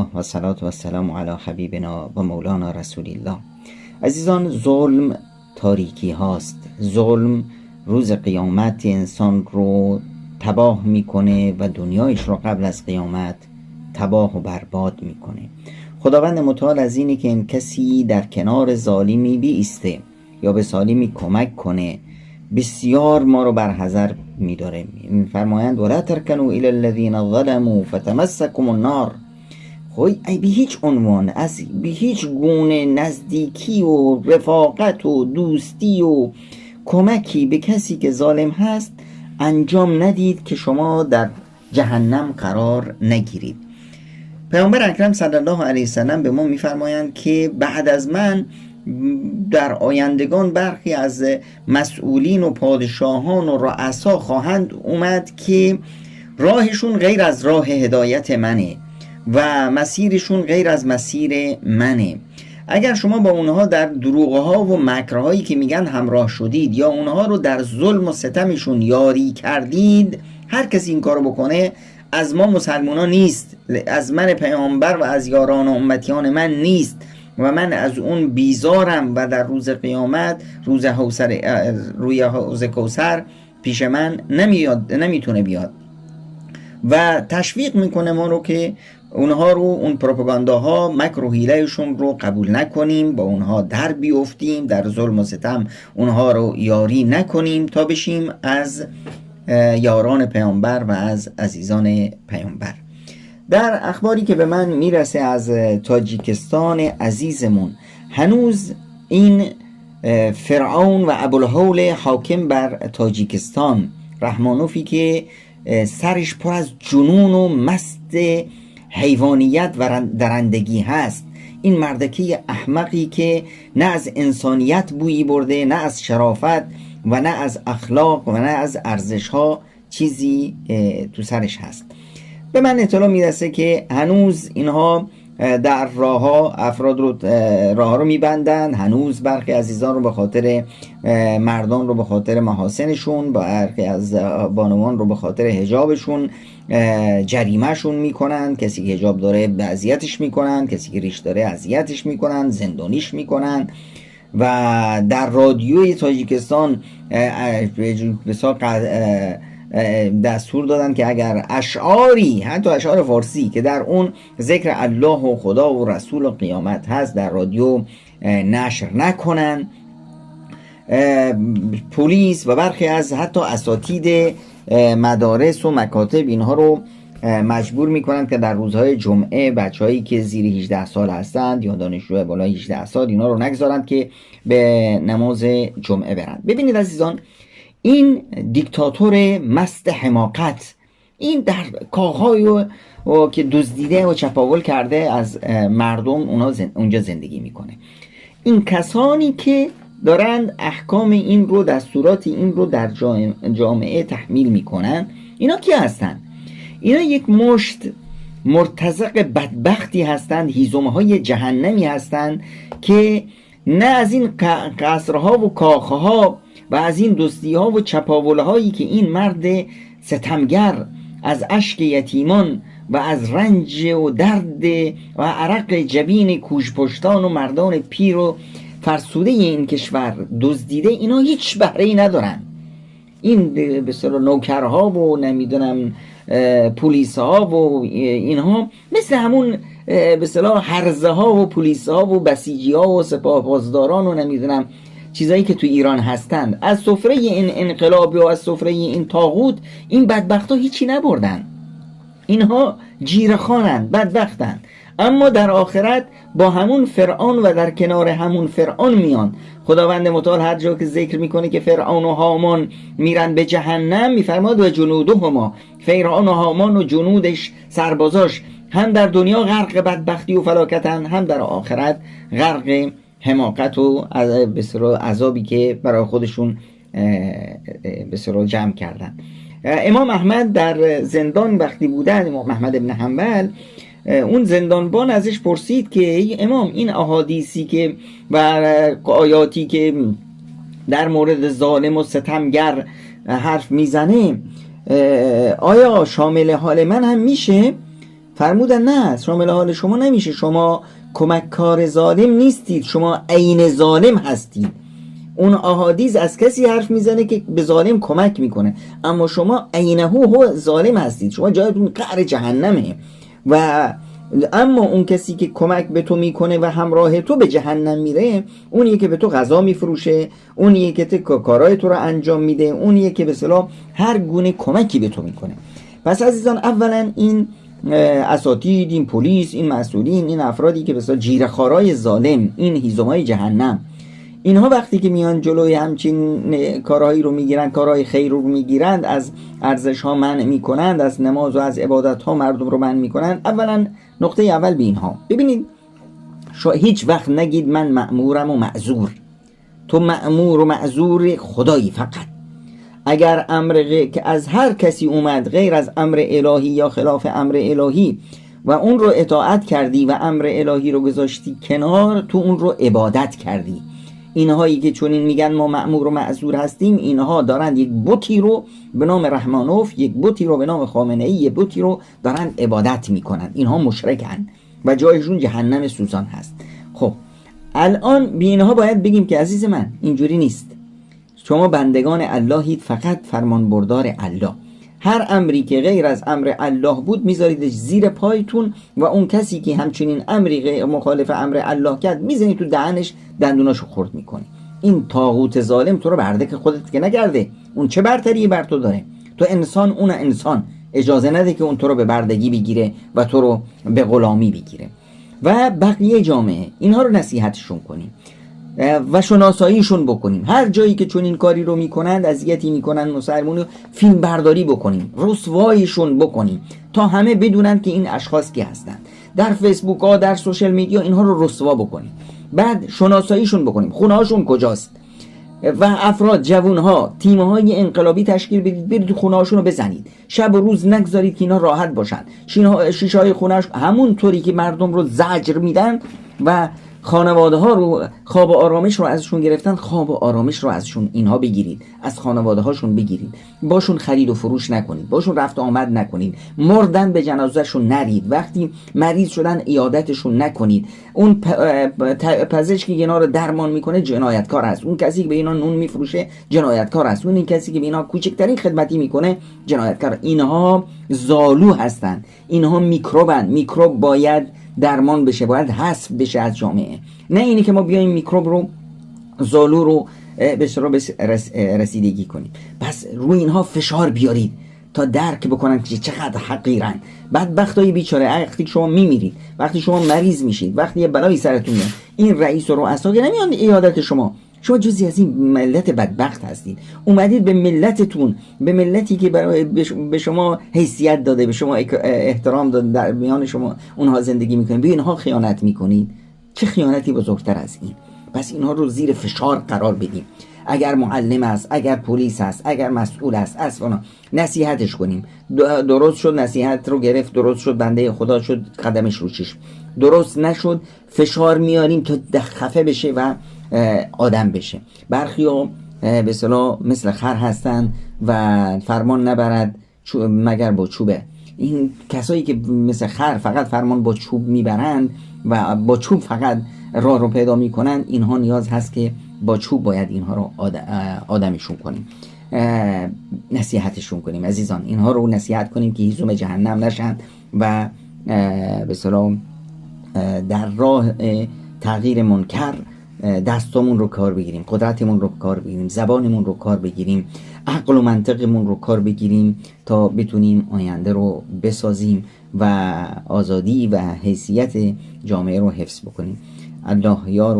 لله و صلات و سلام علی حبیبنا و مولانا رسول الله. عزیزان، ظلم تاریکی هاست. ظلم روز قیامت انسان رو تباه میکنه و دنیایش رو قبل از قیامت تباه و برباد میکنه. خداوند متعال از اینی که این کسی در کنار ظالمی بیسته یا به ظالمی کمک کنه بسیار ما رو بر حذر میداره. میفرمایند ولا ترکنوا الی الذین ظلموا فتمسکم النار. خب ای به هیچ عنوان از به هیچ گونه نزدیکی و رفاقت و دوستی و کمکی به کسی که ظالم هست انجام ندید که شما در جهنم قرار نگیرید. پیامبر اکرم صلی الله علیه وسلم به ما میفرمایند که بعد از من در آیندگان برخی از مسئولین و پادشاهان و رؤسا خواهند اومد که راهشون غیر از راه هدایت منه و مسیرشون غیر از مسیر منه. اگر شما با اونها در دروغها و مکرهایی که میگن همراه شدید یا اونها رو در ظلم و ستمشون یاری کردید، هر کسی این کارو بکنه از ما مسلمونا نیست، از من پیامبر و از یاران و امتیان من نیست و من از اون بیزارم و در روز قیامت روز حوصر، روی حوض کوثر پیش من نمیاد، نمیتونه بیاد. و تشویق میکنه ما رو که اونها رو، اون پروپاگانداها، مکر و حیلهشون رو قبول نکنیم، با اونها در بیفتیم، در ظلم و ستم اونها رو یاری نکنیم تا بشیم از یاران پیامبر و از عزیزان پیامبر. در اخباری که به من میرسه از تاجیکستان عزیزمون، هنوز این فرعون و ابوالهول حاکم بر تاجیکستان، رحمانوفی که سرش پر از جنون و مست حیوانیت و درندگی هست، این مردکی احمقی که نه از انسانیت بویی برده، نه از شرافت و نه از اخلاق و نه از ارزشها چیزی تو سرش هست، به من اطلاع میرسه که هنوز اینها در راه ها افراد رو، راه رو میبندن. هنوز برخی عزیزان رو به خاطر، مردان رو به خاطر محاسنشون، برخی از بانوان رو به خاطر حجابشون جریمهشون میکنن. کسی که حجاب داره به اذیتش میکنن، کسی که ریش داره اذیتش میکنن، زندانیش میکنن. و در رادیوی تاجیکستان دستور دادن که اگر اشعاری، حتی اشعار فارسی که در اون ذکر الله و خدا و رسول و قیامت هست، در رادیو نشر نکنن. پلیس و برخی از حتی اساتید مدارس و مکاتب اینها رو مجبور میکنن که در روزهای جمعه بچه‌هایی که زیر 18 سال هستند یا دانشجو بالای 18 سال اینا رو نگذارند که به نماز جمعه برند. ببینید عزیزان، این دیکتاتور مست حماقت، این در کاخهای و که دزدیده و چپاول کرده از مردم، اونا اونجا زندگی میکنه. این کسانی که دارند احکام این رو، دستورات این رو در جامعه تحمیل میکنن، اینا کی هستن؟ اینا یک مشت مرتزق بدبختی هستند، هیزمهای جهنمی هستند که نه از این قصرها و کاخها و از این دزدی‌ها و چپاول‌هایی که این مرد ستمگر از اشک یتیمان و از رنج و درد و عرق جبین کوژپشتان و مردان پیر و فرسوده این کشور دزدیده، اینا هیچ بهره‌ای ندارن. این به اصطلاح نوکرها و نمیدونم پلیس‌ها و اینها مثل همون به اصطلاح هرزه‌ها و پلیس‌ها و بسیجی‌ها و سپاه پاسداران و نمیدونم چیزایی که تو ایران هستند، از سفره این انقلاب و از سفره این طاغوت این بدبخت‌ها هیچی نبردن. اینها جیره‌خوانند، بدبختند، اما در آخرت با همون فرعون و در کنار همون فرعون میان. خداوند متعال هر جا که ذکر میکنه که فرعون و هامان میرن به جهنم، میفرماد و جنودهما، فرعون و هامان و جنودش، سربازاش، هم در دنیا غرق بدبختی و فلاکتن، هم در آخرت غرق حماقت و به اصطلاح عذابی که برای خودشون به اصطلاح جمع کردن. امام احمد در زندان وقتی بودن، امام احمد ابن حنبل، اون زندانبان ازش پرسید که ای امام، این احادیثی که و آیاتی که در مورد ظالم و ستمگر حرف میزنه، آیا شامل حال من هم میشه؟ فرمودن نه، شامل حال شما نمیشه، شما کمککار ظالم نیستید، شما عین ظالم هستید. اون احادیث از کسی حرف میزنه که به ظالم کمک میکنه، اما شما عینه هو ظالم هستید، شما جایتون قعر جهنمه. و اما اون کسی که کمک به تو میکنه و همراه تو به جهنم میره، اونیه که به تو غذا میفروشه، اونیه که کارهای تو رو انجام میده، اونیه که به اصطلاح هر گونه کمکی به تو میکنه. پس عزیزان، اولا این اساتید، این پلیس، این مسئولین، این افرادی که به اصطلاح جیره‌خوارای ظالم، این هیزمای جهنم، اینها وقتی که میان جلوی همچین کارهایی رو میگیرن، کارهای خیر رو میگیرند، از ارزش ها منع میکنند، از نماز و از عبادت ها مردم رو منع میکنند. اولا نقطه اول به اینها، ببینید هیچ وقت نگید من مأمورم و معذور. تو مأمور و معذور خدایی فقط. اگر امر که از هر کسی اومد غیر از امر الهی یا خلاف امر الهی و اون رو اطاعت کردی و امر الهی رو گذاشتی کنار، تو اون رو عبادت کردی. اینهایی که چنین میگن ما مأمور و معذور هستیم، اینها دارند یک بتی رو به نام رحمانوف، یک بتی رو به نام خامنه ای، یک بتی رو دارند عبادت میکنند. اینها مشرکن و جایشون جهنم سوزان هست. خب الان به اینها باید بگیم که عزیز من اینجوری نیست، شما بندگان اللهید، فقط فرمانبردار الله. هر امری که غیر از امر الله بود میذاریدش زیر پایتون و اون کسی که همچنین امری مخالف امر الله کرد میزنی تو دهنش، دندوناشو خرد میکنی. این طاغوت ظالم تو رو برده که خودت که نکرده، اون چه برتری بر تو داره؟ تو انسان، اون انسان، اجازه نده که اون تو رو به بردگی بگیره و تو رو به غلامی بگیره. و بقیه جامعه اینها رو نصیحتشون کنیم و شناساییشون بکنیم. هر جایی که چنین کاری رو میکنند، اذیتی میکنند مسلمون رو، فیلم برداری بکنیم، رسوایشون بکنیم تا همه بدونن که این اشخاص کی هستند. در فیسبوک ها، در social media اینها رو رسوا بکنیم، بعد شناساییشون بکنیم، خونه هاشون کجاست و افراد، جوون ها، تیم های انقلابی تشکیل بدید، برید خونه هاشون رو بزنید، شب و روز نگذارید که اینا راحت باشن. شیشه های خونه‌اش همون طوری که مردم رو زجر میدن و خانواده ها رو، خواب و آرامش رو ازشون گرفتن، خواب و آرامش رو ازشون اینها بگیرید، از خانواده هاشون بگیرید، باشون خرید و فروش نکنید، باشون رفت و آمد نکنید، مردن به جنازهشون نرید، وقتی مریض شدن عیادتشون نکنید. اون پزشکی که اینا رو درمان میکنه جنایتکار است، اون کسی که به اینا نون میفروشه جنایتکار است، اون کسی که به اینا کوچکترین خدمتی میکنه جنایتکار. اینها زالو هستند، اینها میکروبن، میکروب باید درمان بشه، باید حذف بشه از جامعه. نه اینی که ما بیایم میکروب رو، زالو رو به رسیدگی کنیم. پس روی اینها فشار بیارید تا درک بکنن که چقدر حقیرن. بدبختای بیچاره، وقتی شما میمیرید، وقتی شما مریض میشید، وقتی یه بلایی سرتون میاد، این رئیس و رؤسا که نمیان عیادت شما، شما جزئی از این ملت بدبخت هستید. اومدید به ملتتون، به ملتی که برای به شما حیثیت داده، به شما احترام داده، در میان شما اونها زندگی میکنید، به اینها خیانت میکنید. چه خیانتی بزرگتر از این؟ پس اینها رو زیر فشار قرار بدیم. اگر معلم است، اگر پلیس است، اگر مسئول است، اصلا نصیحتش کنیم. درست شد نصیحت رو گرفت، درست شد بنده خدا شد، قدمش رو چشم. درست نشد فشار میاریم تا خفه بشه و آدم بشه. برخی ها به اصطلاح مثل خر هستن و فرمان نبرد مگر با چوبه. این کسایی که مثل خر فقط فرمان با چوب میبرند و با چوب فقط راه رو پیدا میکنند، اینها نیاز هست که با چوب باید اینها رو آدمشون کنیم، نصیحتشون کنیم. عزیزان اینها رو نصیحت کنیم که هیزم جهنم نشن و به اصطلاح در راه تغییر منکر دستامون رو کار بگیریم، قدرتمون رو کار بگیریم، زبانمون رو کار بگیریم، عقل و منطقمون رو کار بگیریم تا بتونیم آینده رو بسازیم و آزادی و حیثیت جامعه رو حفظ بکنیم. الله یار و